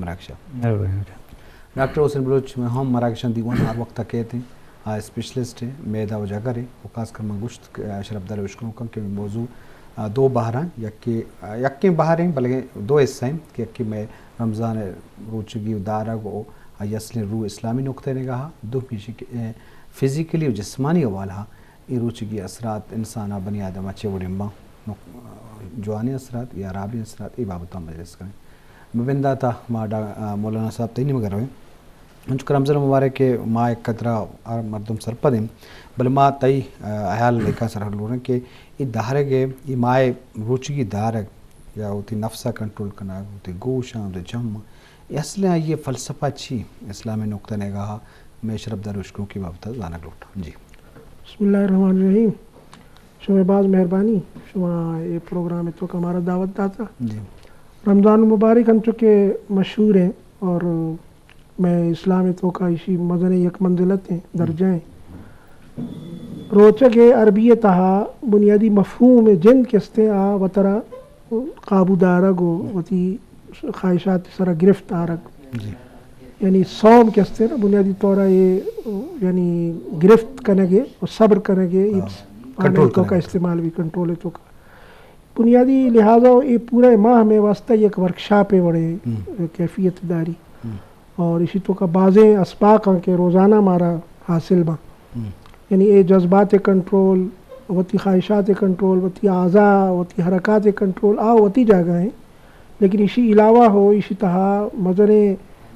مراگش ءَ۔ ڈاکٹر حسین بلوچ ہم مراگشاں دیوان ہر وقت ءَ کیت ایں۔ آ اسپیشلسٹ ایں، معدہ و جگر ایں، و خاص کر من گوشت کہ اشرف دار ءَ اشکنوک آں کہ موضوع، آ، دو بہر ایں، یکے، آ، یکیں بہر ایں، بلکہ دو حصہ ایں کہ یکے مئے رمضان ءِ روچگی و دارگ و آئی اصلیں روح اسلامی نقطہ نگاہ ءَ، دومی ایشی کہ، اے، فزیکلی و جسمانی حوالہ ءَ اے روچگی اثرات انسان ءَ، بنی آدم ءَ چے وڑیں باں، نق-، جوانیں اثرات یا ہرابیں اثرات، اے بابت ءَ مجلس کنیں۔ بہ بندات ءَ ما ڈا-، آ، مولانا صاحب تئی نیمگ ءَ رویں۔ انچو کہ رمضان مبارک ءِ ماہ ءِ قدر ءَ ہر مردم سرپد ایں، بلے ما تئی، آ، حیال لیکہ ءَ سر لوٹیں کہ اے دارگ ءِ، اے ماہ ءِ روچگی دارگ یا وتی نفس ءَ کنٹرول کنگ، وتی گوشاں، وتی چماں، اے اصل ءَ آئی ءِ فلسفہ چی؟ اسلام ءِ نقطہ نگاہ ءَ مئے اشرف دار ءِ اشکنوکی بابت ءَ زانگ لوٹاں۔ جی۔ بسم اللہ الرحمن الرحیم۔ شمئے باز مہربانی، شما اے پروگرام ءِ توکا مارا دعوت داتا۔ جی۔ رمضان المبارک انچو کہ مشہور ایں اور مئے اسلام ءِ توکا ایشی مزنیں یک منزلت ایں، درجہ ایں۔ روچگ ءِ عربی ءِ تہا بنیادی مفہوم ءِ جند کہ استیں آ وترا قابو دارگ و وتی خواہشات ءِ سرا گرفت آرگ۔ جی۔ یعنی صوم کہ استیں نا، بنیادی طور ءَ اے، یعنی گرفت کنگ ءِ و صبر کنگ ءِ، ہاں۔ اے کنٹرول توکا کنگ۔ استعمال بی، کنٹرول توکا۔ بنیادی لحاظ ءَ اے پورا ماہ مئے واسطہ یک ورکشاپ ءِ وڑیں ہم۔ کیفیت داری۔ ہم۔ اور ایشی توکا بازیں اسباق آں کہ روزانہ مارا حاصل باں۔ ہم۔ یعنی اے جذبات ءِ کنٹرول، وتی خواہشات ءِ کنٹرول، وتی اعضاء، وتی حرکات ءِ کنٹرول، آ وتی جاگہ ایں۔ لیکن ایشی علاوہ ہو، ایشی تہا مزنیں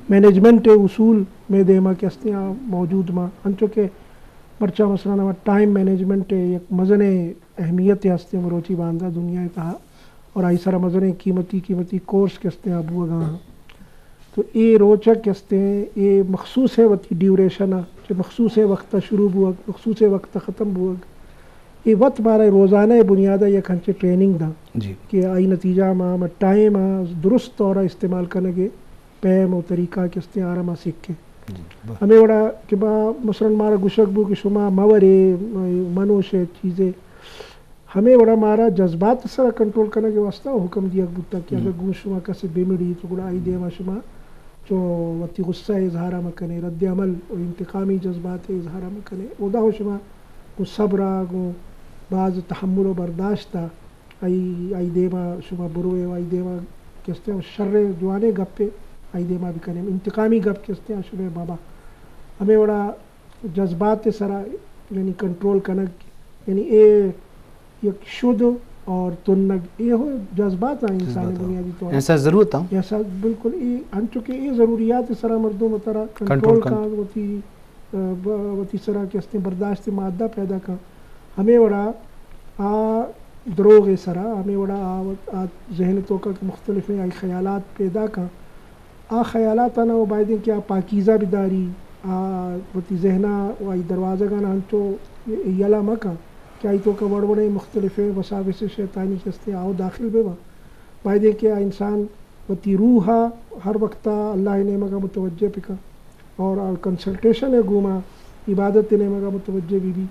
مینجمنٹ ءِ اصول مئے دیما کہ استیں آ موجود باں۔ انچو کہ مرچاں مثلاً ہما ٹائم مینجمنٹ ءِ یک مزنیں اہمیت ہستیں مروچی باندا دنیا ءِ تہا، اور آئی سرا مزنیں قیمتی، قیمتی کورس کہ استیں آ بوگا ہاں۔ تو اے روچگ کہ استیں، اے مخصوصیں وتی ڈیوریشن ءَ، چہ مخصوصیں وقت ءَ شروع بوگ، مخصوصیں وقت ءَ ختم بوگ، اے وت مارا روزانہ ءِ بنیاد ءَ یک انچیں ٹریننگ داں جی۔ کہ آئی نتیجہ ما، ما ٹائم ءَ درست طور ءَ استعمال کنگ ءِ پیم و طریقہ کہ استیں آرا ما سکیں۔ جی، بس۔ ہمے وڑا کہ ما مثلاً مارا گوشگ بو کہ شما مہ ورے، منوش ءِ چیزے، ہمے وڑا مارا جذبات ءِ سرا کنٹرول کنگ ءِ واسطہ حکم دیگ بوتا کہ ہم۔ اگر گوں شما کسے بمڑی تو گڑا آئی دیما شما چو وتی غصہ ءِ اظہار ءَ مہ کنے، رد عمل و انتقامی جذبات ءِ اظہار ءَ مہ کنے۔ اودا ہو شما گوں صبر ءَ، گوں باز تحمل و برداشت ءَ آئی، آئی دیما شما بروئے و آئی دیما کہ استیں شریں جوانیں گپے آئی دیما بکنیں، انتقامی گپ کہ استیں آ شمئے مبا۔ ہمے وڑا جذبات ءِ سرا یعنی کنٹرول کنگ، یعنی اے یک شد اور تنگ، اے ہو جذبات آں انسان ءِ جذبات آں۔ بنیادی طور انسان ضرورت آں۔ ایسا بالکل اے انچو کہ اے ضروریات ءِ سرا مردم وترا کنٹرول کنٹرول کن۔ کن، وتی، آ، ب-، وتی سرا کہ استیں برداشت مادہ پیدا کن۔ ہمے وڑا آ دروغ ءِ سرا، ہمے وڑا آ وت-، آ ذہن ءِ توکا کہ مختلفیں آئی خیالات پیدا کن، آ خیالاتانا و بایدیں کہ آ پاکیزہ بداری، آ وتی ذہنا و آئی دروازگانا انچو یلہ مکن کہ آئی توکا وڑ وڑیں مختلفیں وساوس شیطانی کہ استیں آ داخل بباں۔ بایدیں کہ آ انسان وتی روح ءَ ہر وقت ءَ اللہ ءِ نیمگ ءَ متوجہ بکن اور آ کنسنٹریشن ءِ گوما عبادت ءِ نیمگ ءَ متوجہ بہ بی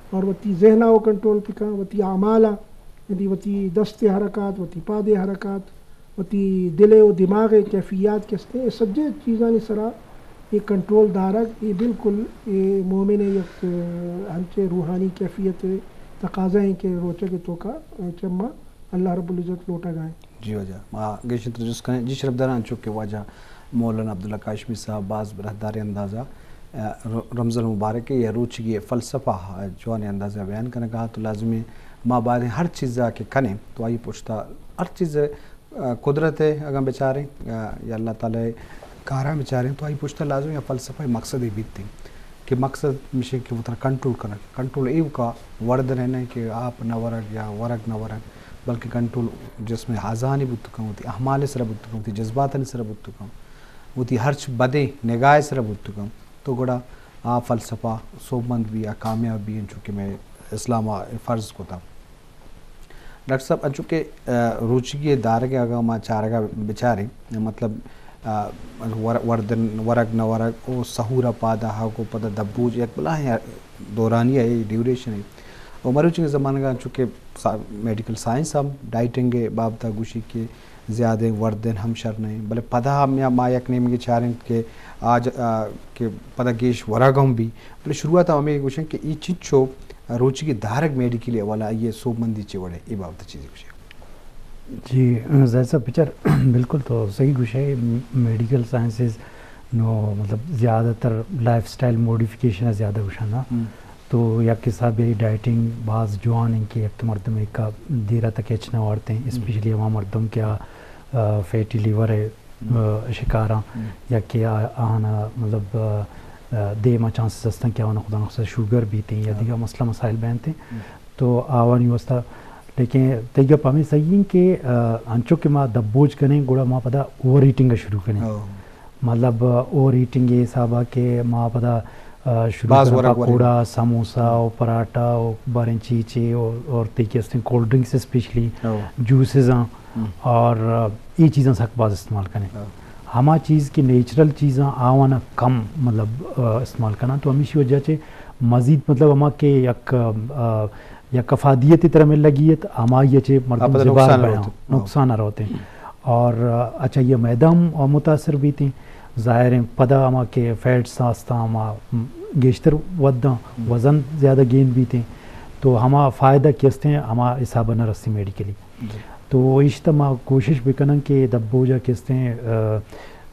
اور وتی ذہن ءَ کنٹرول بکن، وتی اعمال ءَ، یعنی وتی دست ءِ حرکات، وتی پاد ءِ حرکات، وتی دل ءُ دماغ ءِ کیفیات کہ استیں، اے سجیں چیزانی سرا اے کنٹرول دارگ، اے بالکل اے مومن ءِ یک، ا، انچیں روحانی کیفیت ءِ تقاضا ایں کہ روچگ ءِ توکا، ا، چہ ما اللہ رب العزت لوٹگ ءَ ایں۔ جی واجہ، ما گیشتر جست کنیں۔ جی شرفدار، انچو کہ واجہ مولانا عبداللہ کاشمی صاحب باز براہداریں اندازا، ا، ر-، رمضان المبارک ءِ یا روچگی ءِ فلسفہ ءَ جوانیں اندازا بیان کنگا، تو لازمی ما باید ہر چیزا کہ کنیں تو آئی پشتا ہر چیز، ا، قدرت ءَ اگاں بچاریں، ا، یا اللہ تعالی ءِ کاراں بچاریں تو آئی پشتا لازم یا فلسفہ مقصدے بیت کہ مقصد ہمیش ایں کہ وترا کنٹرول کنگ۔ کنٹرول ایوکا وڑدن ءَ نہ کہ آپ نہ ورگ یا ورگ نہ ورگ، بلکہ کنٹرول جسم ءِ اعضانی بوت کن، وتی اعمال ءِ سرا بوت کن، وتی جذباتانی سرا بوت کن، وتی ہرچ بدیں نگاہ ءِ سرا بوت کن، تو گڑا آ فلسفہ سوبمند بی، آ کامیاب بی، انچو کہ مئے اسلام ءَ فرض کتا۔ ڈاکٹر صاحب، انچو کہ، ا، روچگی ءِ دارگ ءَ اگاں ما چارگ ءَ بچاریں، مطلب، ا، ور-، وردن، ورگ نہ ورگ، او سحور ءَ پاد آہگ ءُ پدا دبوج یک بلاہیں دورانی ءَ، ڈیوریشن ءَ۔ او مروچی زمانگ ءَ انچو کہ سا-، میڈیکل سائنس ہم ڈائٹنگ ءِ بابت ءَ گوشی کہ زیادہ وردن ہم شر نہ انت، بلے پدا ہم یا ما یک نیمگے چاریں کہ آج، آ، کہ پدا گیش ورگ ہم بی، بلے شروعات ہمیں گوشن کہ ای چنچو روچگی دارگ میڈیکل حوالہ آئیے سوبمندی چے وڑے، ای بابت چیزی گوشے۔ جی، زاہد صاحب، پچر بالکل تو صحیح گوشے، میڈیکل سائنسز نو مطلب زیادہ تر لائف سٹائل موڈیفکیشن زیادہ گوشن نا۔ تو یک حساب ءَ ڈائٹنگ باز جوان انت کہ یک مردم ایک دیرا تک ہچ نہ وارت انت، اسپیشلی ہما مردم کہ آ، آ، فیٹی لیور ءِ، آ، شکاراں، یا کہ آ-، آہانا مطلب، آ، آ، دیما چانسز ہستن کہ آہانا خدا نخواستہ شوگر بیت انت یا دیگہ مسئلہ مسائل بینت انت۔ تو آوانی واسطہ، لیکن تئی گپ ہمیں صحیح انت کہ، آ، انچو کہ ما دبوج کنیں گڑا ما پدا اوور ایٹنگ شروع کنیں۔ مطلب، اوور ایٹنگ ءِ حساب ءَ کہ ما پدا، آ، شروع باز کناں ورگ ورگ۔ پکوڑا، سموسا و پراٹھا و باریں چیچے و، اور تئی کہ استیں کولڈ ڈرنکس اسپیشلی، جوسز آں، اور، آ، اے چیزاں سک باز استعمال کنیں۔ ہما چیز کہ نیچرل چیزاں آوانا کم مطلب، آ، استعمال کناں تو ہمیشی وجہ چے مزید مطلب ہما کہ یک، آ، یک افادیت طرح مل لگی ہے، ہمائی چے مردم زبار بیاں، نقصان روتے۔ اور، آ، اچھا، یہ معدہ ہم متاثر بیت انت۔ ظاہر ہیں پدا ہما کہ فیٹس ہستاں، ہما گیشتر وداں، وزن زیادہ گین بیت انت۔ تو ہما فائدہ کہ ہستیں، ہما حساب نہ رسی میڈیکلی۔ تو ایشتا ما کوشش بکنن کہ دبوجا کہ ہستیں،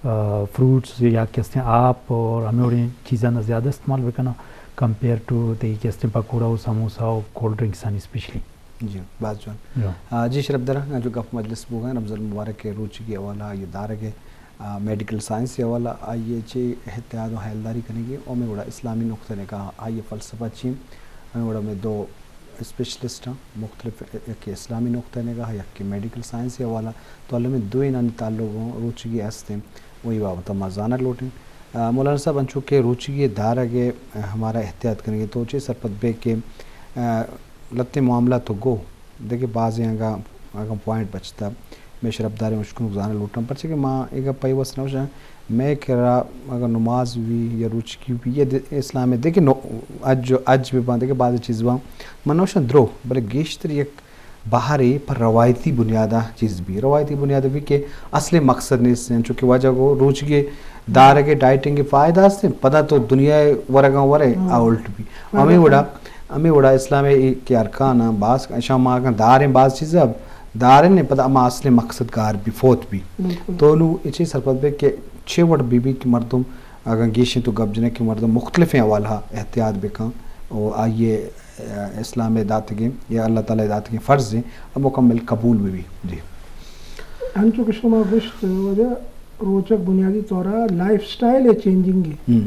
آ، آ، فروٹس یا کہ ہستیں آپ اور ہمیں وڑیں چیزاں زیادہ استعمال بکنن، کمپیئر ٹو تئی کہ ہستیں پکوڑا و سموسا و کولڈ ڈرنکس آنی اسپیشلی۔ جی، باز جوان۔ آ، جی شرف دراں، جو گپ مجلس بوگا رمضان مبارک کے روچگی حوالہ یہ دارگ ہے، آ، میڈیکل سائنس کے حوالہ آئیے چے احتیاط و حیلداری کنگی، او میں وڑا اسلامی نقطہ نگاہ آئیے فلسفہ چیم، ہمیں وڑا میں دو اسپیشلسٹ ہیں مختلف، یک اسلامی نقطہ نگاہ، یک میڈیکل سائنس کے حوالہ، تو اللہ میں دو انانی تعلق ہوں، روچگی ہستیں، وہی بابت ما زانگ لوٹیں۔ آ، مولانا صاحب، انچو کہ روچگی دارگ ہے، آ، ہمارا احتیاط کنگی تو چے سرپد بے کہ، آ، لتے معاملہ تو گو، دیکھے بازیں اگاں، اگاں پوائنٹ بچتا، میں شرف داریں اشکنوک زانگ لوٹاں، پرچہ کہ ما اگاں پئی وس نہ وشاں، میں کرا اگاں نماز بھی یا روچگی بھی یا اسلام ہے، دیکھے نو-، اج، اج بھی باندے کہ بعض چیز باں، من نہ وشاں درو، بلے گیشتر یک بہرے پر روایتی بنیادا چیز بی۔ روایتی بنیاد بی کہ اصل مقصد نیست ہیں، چونکہ واجہ کو روچگی دارگ ڈائٹنگ فائدہ ہستیں، پدا تو دنیا ورگاں ورے آ الٹ بی۔ ہمیں وڑا، ہمیں وڑا اسلام ہے کہ ارکان ہیں، باز اشاں ما اگاں داریں باز چیز اب داریں نے پدا اما اصل مقصد گار بی فوت بی۔ تو نو اچے سرپد بے کہ چے وڑ بی بی کہ مردم اگاں گیشیں تو گپ جنے کہ مردم مختلفیں حوالہ احتیاط بکن و آئیے اسلام ء داتگیں یا اللہ تعالی ء داتگیں فرض ہیں، اب مکمل قبول بہ بی۔ جی۔ انچو کہ شما گوشت، واجہ، روچگ بنیادی طور ء لائف سٹائل ء چینجنگ ہے۔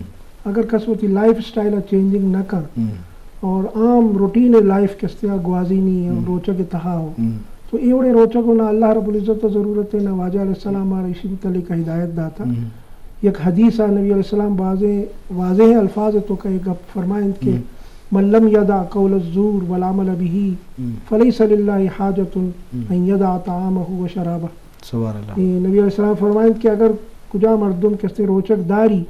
اگر کس وتی لائف سٹائل ء چینجنگ نہ کن اور عام روٹین لائف کستے ء گوازینی ہے روچگ ء تہا ہو، تو اے وڑیں روچگ ء نہ اللہ رب العزت ء ضرورت ہے، نہ واجہ علیہ السلام ء ایشی متعلق ہدایت داتا۔ یک حدیث ء نبی علیہ السلام بازیں واضح الفاظ ء تو کہ گپ فرمائنت کہ من لم یدع قول الزور والعمل به فلیس للہ حاجت ان یدع طعامہ و شرابہ۔ سبحان اللہ۔ اے نبی علیہ السلام فرمائنت کہ اگر کجا مردم کسے روچگ داری،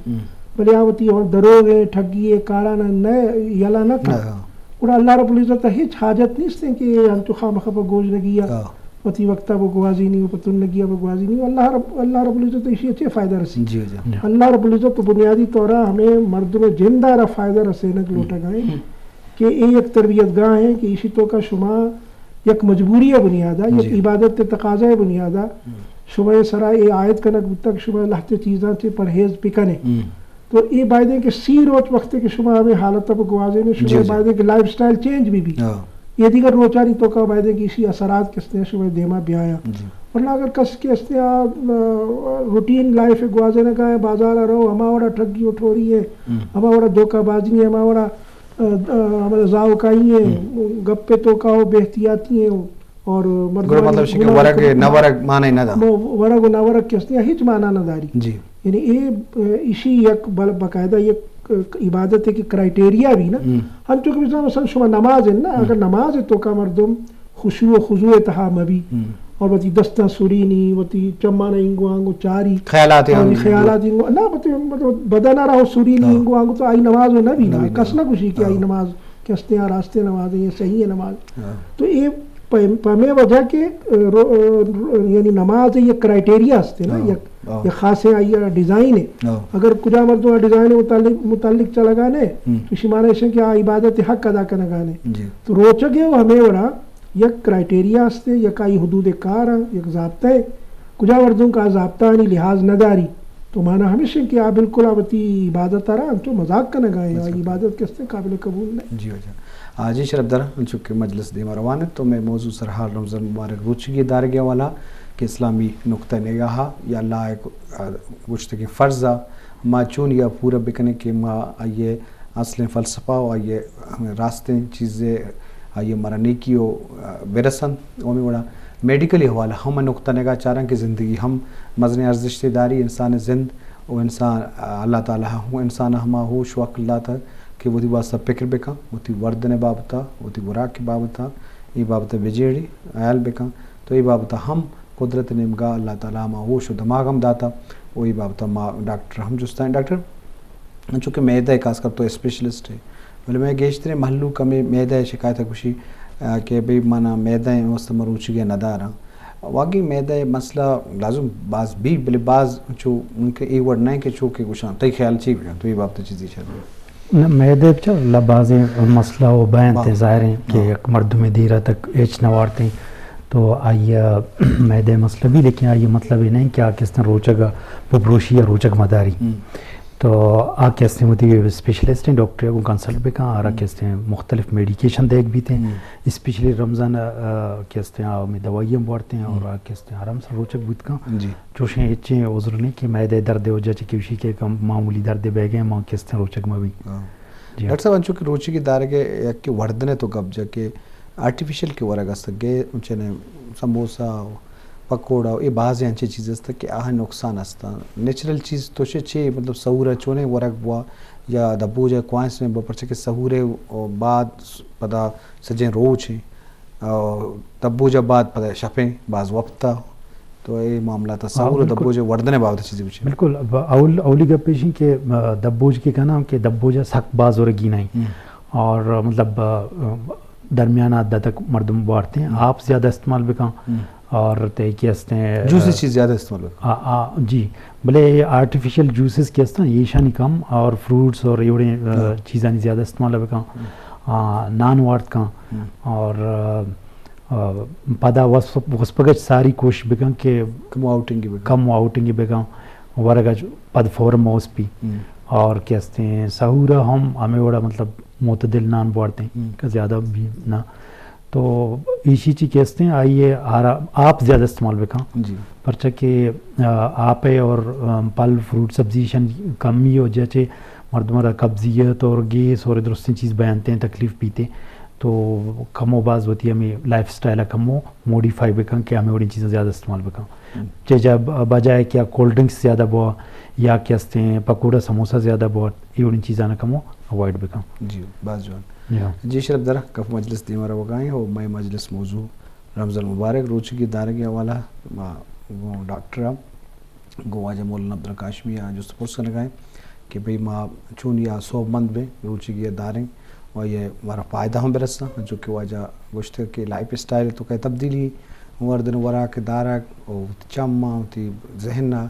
بلے آ وتی اور دروغ ء ٹھگی ء کاران نہ یلا نہ کن، گڑا اللہ رب العزت ء ہچ حاجت نیست کہ انچو خامخا پہ گوژنگی ء وتی وقت ء بگوازینی و پہ تنگی ء بگوازینی و اللہ رب، اللہ رب العزت ء ایشی ء چے فائدہ رسی؟ جی، جی۔ اللہ رب العزت بنیادی طور ء ہمیں مردم ء جند ء را فائدہ رسینگ لوٹگ ء کہ اے یک تربیت گاہ ہیں کہ ایشی توکا شما یک مجبوری ء بنیاد ء، یک عبادت ء تقاضا ء بنیاد ء شما ء سرا اے عائد کنگ بوتگ، شما لہتے چیزاں چہ پرہیز بکنے۔ تو اے بایدیں کہ سی روچ وقتے کہ شما ہمے حالت ء بگوازینے، شما جی، جی۔ بایدیں کہ لائف سٹائل چینج بہ بی۔ ہاں۔ اے دیگر روچانی توکا بایدیں کہ ایشی اثرات کستے شما دیما بیایاں۔ جی۔ ورنہ اگر کس کہ استے آ، آ، روٹین لائف گوازینگا ہے، بازار ء رو، ہما وڑا ٹھگی و ٹھوری ہے، ہما وڑا دھوکہ بازی ہے، ہما وڑا، آ، آ، ہمارا زاوکائی ہے، گپ توکا ہو، بے احتیاطی ہے، اور مردمانی گڑا مطلب شی کہ گناہ ورگ نہ ورگ معنی نہ دا۔ ورگ و نہ ورگ کستے ہچ معنی نہ داری۔ جی۔ یعنی اے، اے، ایشی یک بل-، باقاعدہ یک عبادت ہے کہ کرائٹیریا بھی نا۔ ہم۔ ہنچو کہ مثلاً، مثلاً شما نماز ہے نا، ہم۔ اگر نماز ہے توکا مردم خشوع و خضوع تہا مبی، ہم۔ اور وتی دستاں سرینی، وتی چمان انگو آنگو چاری، خیالات اور آنگو۔ خیالات انگو، نا، وتی مطلب بدن را سرینی، ہاں۔ انگو آنگو تو آئی نماز نہ بی نا، نہ بی، کس نہ۔ نہ گوشی کہ آئی، ہاں۔ نماز کہ ہستیں آ راستیں نماز ہیں، یہ صحیح ہے نماز۔ ہاں۔ تو یہ پہ ہمے وجہ کہ، آ، رو-، آ، یعنی نماز یک کرائٹیریا است نا، ہاں، یک، ہاں۔ یک خاصیں آئی ڈیزائن ہے۔ ہاں۔ اگر کجا مردم ڈیزائن متعلق، متعلق چلگانے، ہم۔ تو شمارا ایشن کہ آ عبادت حق ادا کنگانے۔ جی۔ تو روچگ ہے وہ ہمیں وڑا یک کرائٹیریا است، یک آئی حدود کار ہے، یک ضابطہ ہے۔ کجا مردم کا ضابطہ آنی لحاظ نہ داری، تو مانا ہمیش ہے کہ آ بالکل آ وتی عبادت آ رہا، تو مذاق کنگا ہے، مذاق۔ عبادت کستے قابل قبول نہیں۔ جی واجہ۔ آ، جی شرف دار، چونکہ مجلس دیما روان ہے، تو میں موضوع سرحال رمضان مبارک روچگی دارگے والا کہ اسلامی نقطہ نگاہ یا اللہ ایک، آ، گوشت کہ فرض آ، ما چون یا پورا بکنے کہ ما آئیے اصلیں فلسفہ و آئیے راستیں چیزے آئیے مارا نیکی و، آ، برسن۔ و ہمیں وڑا میڈیکلی حوالہ ہم نقطہ نگاہ چارن کہ زندگی ہم مزنیں ارزشتے داری، انسان زند و انسان، آ، اللہ تعالی ہوں انسان ہما ہوش و عقل داتا کہ وتی واسطہ فکر بکن، وتی وردن بابتا، وتی وراک بابتا، اے بابتا بجیڑی، خیال بکن۔ تو اے بابتا ہم قدرت نیمگا اللہ تعالی ہما ہوش و دماغ ہم داتا و اے بابتا ما ڈاکٹر ہم جستائیں۔ ڈاکٹر، چونکہ معدہ ہے، خاص کر تو اسپیشلسٹ ہے، بلے میں گیشتریں مہلوک ہمیں معدہ ہے شکایت ہے گوشی، آ، کہ بھئی منا معدہ ہے واسطہ مروچی گیا نداراں۔ واقعی معدہ ہے مسئلہ لازم باز بھی، بلے باز چو ان کے اے ورڈ نہیں کہ چو کہ گوشاں، تئی خیال چی بکن، تو اے بابت چیزی شر۔ نہ، معدہ چا اللہ بازیں مسئلہ و بیان تے ہاں۔ ظاہر ہیں کہ ہاں۔ یک مردم دیرہ تک ہچ نہ وارتے تو آئی معدہ مسئلہ بھی، لیکن آئی مطلب یہ نہیں کہ آ کس طرح روچگ ببروشی یا روچگ مداری۔ ہم۔ تو آ کہ استیں وتی اسپیشلسٹ ہیں، ڈاکٹر کو کنسلٹ بکن، آرا ہم۔ کہ استیں مختلف میڈیکیشن دیگ بیتے ہیں۔ ہم۔ اسپیشلی رمضان، آ، کہ استیں آ ہمیں دوائی ہم بورتے ہیں اور ہم۔ آ کہ استیں آرام سے روچگ بوت کن۔ جی۔ چوشیں ہچیں عذر نہیں کہ معدہ درد وجہ چہ کہ اسی کہ کم معمولی درد بہ گئے، ما کہ استیں روچگ ما بھی۔ ہاں۔ جی۔ ڈاکٹر صاحب، انچو کہ روچگی دارگ یک کہ وردن تو گپ جا کہ آرٹیفیشل کہ ورگ است، گے چنے سموسہ، پکوڑا، اے بازیں انچیں چیز است کہ آہاں نقصان است۔ نیچرل چیز تو چے، چے مطلب سہور ء چونیں ورگ بوا یا دبوج ء کوائنس میں بوا، پرچہ کہ سہور ء بعد پدا سجیں روچ ہیں، اور دبوج ء بعد پدا شپیں باز وقت ء، تو اے معاملات ء ہاں، سہور ء بالکل۔ دبوج ء وردن ء بابت چیزی بچے۔ بالکل، اب اول، اولی گپ ایشی کہ، آ، دبوج کی کہنا کہ دبوج ء سک باز ورگی نہیں۔ ہم۔ اور مطلب، آ، درمیان حد تک مردم بوارتے ہیں، ہم۔ آپ زیادہ استعمال بکن۔ ہم۔ اور تے کہ ہستے ہیں، جوسی آ، چیز زیادہ استعمال بکن۔ آ، آ، جی، بلے آرٹیفیشل جوسز کہ ہستے ہیں، ایشانی کم، اور فروٹس اور ایوڑے، آ، ہاں۔ چیزانی زیادہ استعمال بکن۔ ہم۔ آ، نان وارت کن۔ ہم۔ اور، آ، آ، پدا وسپ-، وسپگچ ساری کوشش بکن کہ کم آؤٹنگ بکن۔ کم آؤٹنگ بکن، ورگچ پد فور موس پی۔ ہم۔ اور کہ ہستے ہیں، سہورا ہم ہمیں وڑا مطلب معتدل نان بوارتے ہیں، ہم۔ کہ زیادہ بھی نہ۔ تو ایشی چی کہ ہستے ہیں، آئیے آرا-، آپ زیادہ استعمال بکن۔ جی۔ پرچہ کہ، آ، آپ ہے اور، آ، پھل، فروٹ، سبزی شن کمی ہو جیسے مردم را قبضیت اور گیس اور درستیں چیز بیانتے ہیں، تکلیف پیتے ہیں۔ تو کم و باز وتی ہمیں لائف سٹائل کم و موڈیفائی بکن کہ ہمیں وڑی چیزیں زیادہ استعمال بکن۔ ہم۔ چہ جا ب-، بجائے کہ کولڈ ڈرنکس زیادہ بوا یا کہ ہستے ہیں پکوڑا سموسہ زیادہ بوا، اے وڑی چیزاں کم و اوائڈ بکن۔ جی، باز جوان۔ جی ہاں۔ جی شرف در، کف مجلس دیما روگائیں اور مئے مجلس موضوع رمضان مبارک روچگی دارگی حوالہ ما گوں ڈاکٹر ہم گوں واجہ مولانا عبدالحق ہاشمی ء جست پرس کنگا ایں کہ بھئی ما چون یا سوب مند بیں روچگی ء داریں و یہ مارا فائدہ ہم برساں، انچو کہ واجہ گوشت کہ لائف اسٹائل تو کہ تبدیلی، وردن وراک دارگ و وتی چم ء وتی ذہن ء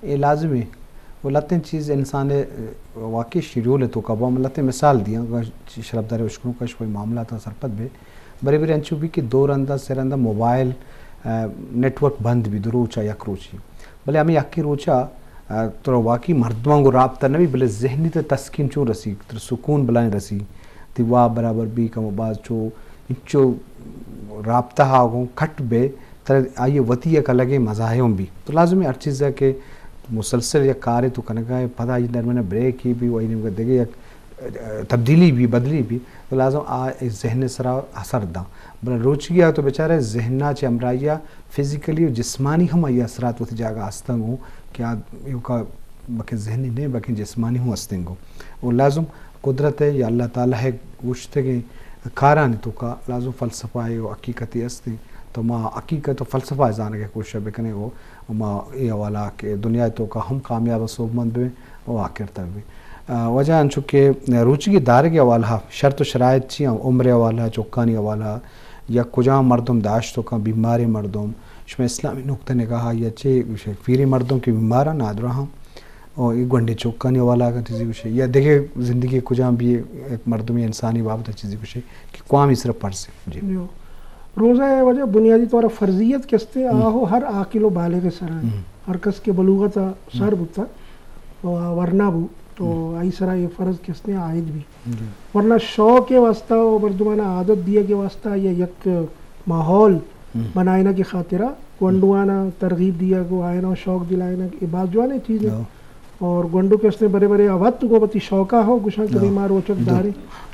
اے لازمی و لتیں چیز انسان ء واقعی شیڈیول ء تو کبا لتیں مثال دیاں، شرفدار اشکنوک ء شوی معاملات ء سرپد بے، برے برے انچو بی کہ دو رندا سے رندا موبائل، آ، نیٹورک بند بی دو روچا یک روچی۔ بلے ہمیں یکیں روچا، آ، ترا واقعی مردماں گوں رابطہ نہ بی، بلے ذہنی تہ تسکین چون رسی، ترا سکون بلائیں رسی، تی واب برابر بی کم و باز چو، انچو رابطہ ہا گوں کٹ بے، ترا آئی وتی یک الگیں مزاحے ہم بی۔ تو لازمی ہر چیزا کہ مسلسل یک کارے تو کنگا ہے، پدا آئی درمیان بریک ہی بی، و آئی نیمگا دگہ یک تبدیلی بی، بدلی بی، تو لازم آ ذہن سرا اثر داں۔ بلے روچگی آ تو بچارے ذہنا چہ ہمراہی آ فزیکلی و جسمانی ہم آئی اثرات وتی جاگہ ہستنگ ہوں کہ آ ایوکا بکن ذہنی نہیں بکن جسمانی ہوں ہستنگ ہوں۔ و لازم قدرت ہے یا اللہ تعالی ہے گوشتگیں کارانی توکا لازم فلسفہ ہے و حقیقتی ہستیں۔ تو ما حقیقت و فلسفہ زانگ کوشش بکنیں و ما اے حوالہ کہ دنیا توکا ہم کامیاب و سوبمند بیں۔ و آخر تک بی۔ آ، واجہ انچو کہ روچگی دارگ حوالہ شرط و شرائط چی ہیں؟ عمر حوالہ، چکانی حوالہ، یا کجام مردم داشت و کن بیماریں مردم، شما اسلامی نقطہ نگاہ یا چے گوشے، پیریں مردم کہ بیمار نادراہ ہم، او اے گونڈیں چوکانی حوالہ اگاں چیزی گوشے، یا دگہ زندگی کجام بھی ایک مردمی انسانی بابت چیزی گوشے کہ کوامی سر فرض ہے؟ جی۔ جو روزہ ءِ وجہ بنیادی طور فرضیت کہ استے، ہم۔ آہو ہر عاقل و بالغ سر ہیں۔ ہم۔ ہر کس کہ بلوغت سر، ہم۔ بوتا و ورنا بو تو، ہم۔ آئی سرا یہ فرض کہ استے عائد بھی۔ جی۔ ورنہ شوق ءِ واسطہ و مردمانا عادت دیگ ءِ واسطہ یا یک ماحول، ہم۔ بنائینگ ءِ خاطرا گونڈوانا ترغیب دیگ و آئینا شوق دلائینگ، اے باز جوانیں چیز ہے۔ ہاں۔ اور گونڈو کہ استے برے برے آ وت گو وتی شوقا ہو گوشاں کہ، ہاں۔ بھئی ما روچگ، جی۔ داریں۔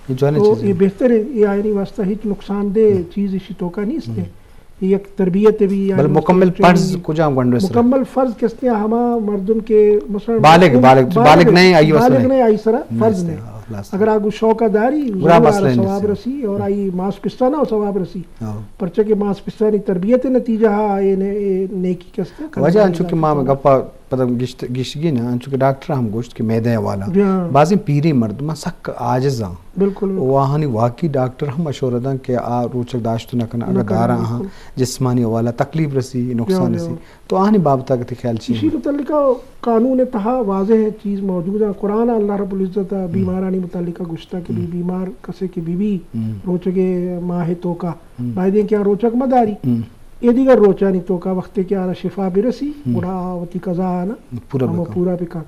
یہ جوانیں تو چیز یہ ہے۔ بہتر ہے، یہ آئینی واسطہ ہچ نقصان دہ، ہم۔ چیز اسی توکا نیست ہے۔ ہم۔ یہ یک تربیت بھی، بل آئینی مکمل فرض کجام گونڈو سر؟ مکمل فرض کہ استے ہما مردم کہ مثلاً بالغ، بالغ، بالغ بالغ نہیں، آئی واسطہ بالغ نہیں۔ نہیں، آئی سرا فرض نہیں۔ ہاں، خلاص۔ اگر آگو شوق داری، گڑا ضرور مسئلہ آرا نہیں ثواب سر۔ رسی اور، ہم۔ آئی ماس پستہ نہ ثواب رسی۔ ہاں۔ پرچہ کہ ماس پستانی تربیت نتیجہ ہا، اے نے-، اے نیکی کہ استے۔ وجہ انچو کہ ما گپا پدا گشت-، گشگی نا، انچو کہ ڈاکٹر ہم گوشت کہ میدہ والا۔ جی ہاں۔ بازیں پیریں مردم سک عاجز ہاں۔ بالکل، بالکل۔ و آہانی واقعی ڈاکٹر ہم مشورہ دن کہ آ روچگ داشت نہ کن، اگر نہ کن، دارا ہاں، بالکل۔ جسمانی حوالہ تکلیف رسی، نقصان، جی ہاں، جی رسی۔ ہاں۔ تو آہانی بابت اگہ تئی خیال چی اسی ہیں؟ متعلقہ قانون تہا واضح چیز موجود ہیں۔ قرآن اللہ رب العزت، ہم۔ بیمارانی متعلقہ گوشتا کہ، ہم۔ بی-، بیمار کسے کہ بی بی، ہم۔ روچگے ماہ توکا، ہم۔ باید کہ آ روچگ مداری۔ ہم۔ اے دیگر روچانی توکا وقتے کہ آرا شفا برسی، ہم۔ گڑا آ وتی قضا آنا پورا ہمو بکن۔ پورا بکن۔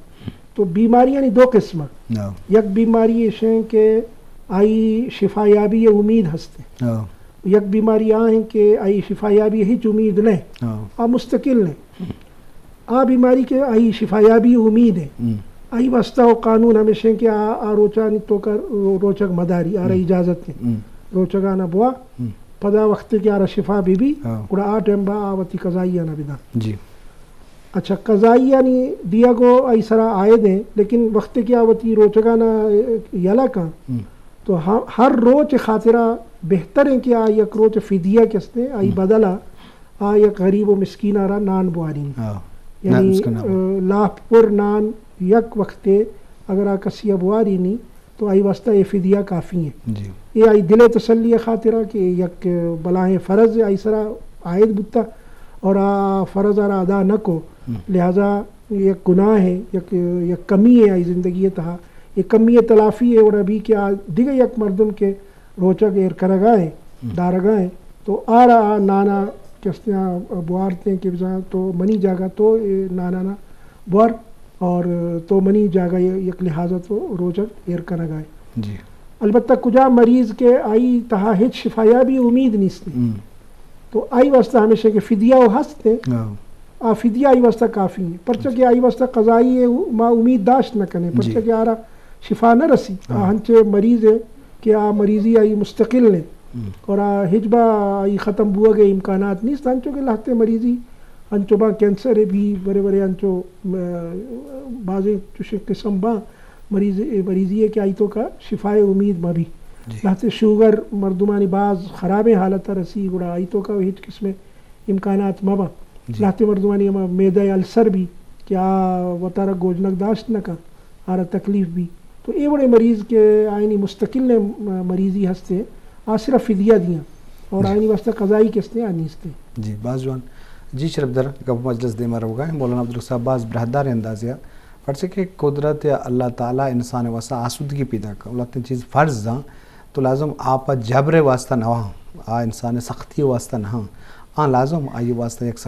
تو بیماریانی دو قسم ہیں۔ ہاں۔ یک بیماری ایش ہیں کہ آئی شفایابی امید ہستے۔ ہاں۔ یک بیماری آ ہیں کہ آئی شفایابی ہچ امید نہیں۔ ہاں۔ آ مستقل نہیں۔ آ بیماری کہ آئی شفایابی امید ہے۔ ہم۔ آئی واسطہ و قانون ہمیش ہیں کہ آ، آ روچانی توکا رو-، روچگ مداری، آرا، ہم۔ اجازت ہے۔ ہم۔ روچگانا بوا، ہم۔ پدا وقتے کہ آرا شفا بی بی، ہاں۔ گڑا آ ٹائم با آ وتی قضائی آنا بدان۔ جی۔ اچھا، قضائی یعنی دیگ و آئی سرا عائد ہیں، لیکن وقتے کہ آ وتی روچگانا یلہ کن، ہم۔ تو ہم-، ہر روچ خاطرا بہتر ہیں کہ آ یک روچ فدیہ کہ استے، آئی، ہم۔ بدلا آ یک غریب و مسکین آرا نان بوارین۔ ہاں۔ یعنی، نان اس کا نام۔ آ، لاپ پر نان یک وقتے اگر آ کسی بوارینی، تو آئی واسطہ اے فدیہ کافی ہیں۔ جی۔ اے آئی دل تسلی خاطرا کہ یک بلاہیں فرض آئی سرا عائد بوتا اور آ فرض آرا ادا نہ کو، ہم۔ لہذا یک گناہ ہے، یک، یک کمی ہے آئی زندگی تہا۔ اے کمی تلافی ہے اور ابھی کہ آ دگہ یک مردم کہ روچگ ایر کنگا ہیں، ہم۔ دارگا ہیں، تو آرا آ نانا کستیاں بوارتے ہیں کہ بزاں تو منی جاگہ تو اے نانا نا بوار اور تو منی جاگہ یک لحاظ تو روچگ ایر کنگا ہے۔ جی۔ البتہ کجا مریض کہ آئی تہا ہچ شفایابی امید نیست، ہم۔ تو آئی واسطہ ہمیشہ کہ فدیہ و ہست ہے، ہاں۔ آ فدیہ آئی واسطہ کافی ہے، پرچہ کہ آئی واسطہ قضائی ہے، ما امید داشت نہ کنے، پرچہ، جی۔ کہ آرا شفا نہ رسی، ہاں۔ آ ہنچے مریض ہے کہ آ مریضی آئی مستقل نے، ہم۔ اور آ ہچ با آئی ختم بوگ ءِ امکانات نیست، انچو کہ لہتے مریضی انچو با کینسر بھی برے برے انچو، م-، بازیں چوشیں قسم با مریض، مریضی ہے کہ آئی توکا شفائے امید مہ بھی۔ جی۔ لہتے شوگر مردمانی باز خرابیں حالت رسی، گڑا آئی توکا ہچ قسم امکانات مہ با۔ جی۔ لہتے مردمانی ہما معدہ السر بھی کہ آ وتارا گوجنگ داشت نہ کن، آرا تکلیف بھی۔ تو اے وڑے مریض کہ آئینی مستقل نے مریضی ہستے، آ صرف فدیہ دیاں اور، جی۔ آئینی واسطہ قضائی کستے آ نیستے۔ جی، باز جوان۔ جی شرفدر، گپ مجلس دیما روگا ہیں۔ مولانا عبدالرزاق صاحب باز براہدار اندازے آ، پرچہ کہ قدرت اللہ تعالی انسان واسطہ آسودگی پیدا کن، لہتیں چیز فرض داں، تو لازم آ پہ جبر واسطہ نہ ہاں، آ انسان سختی واسطہ نہ ہاں، آ لازم آئی واسطہ یک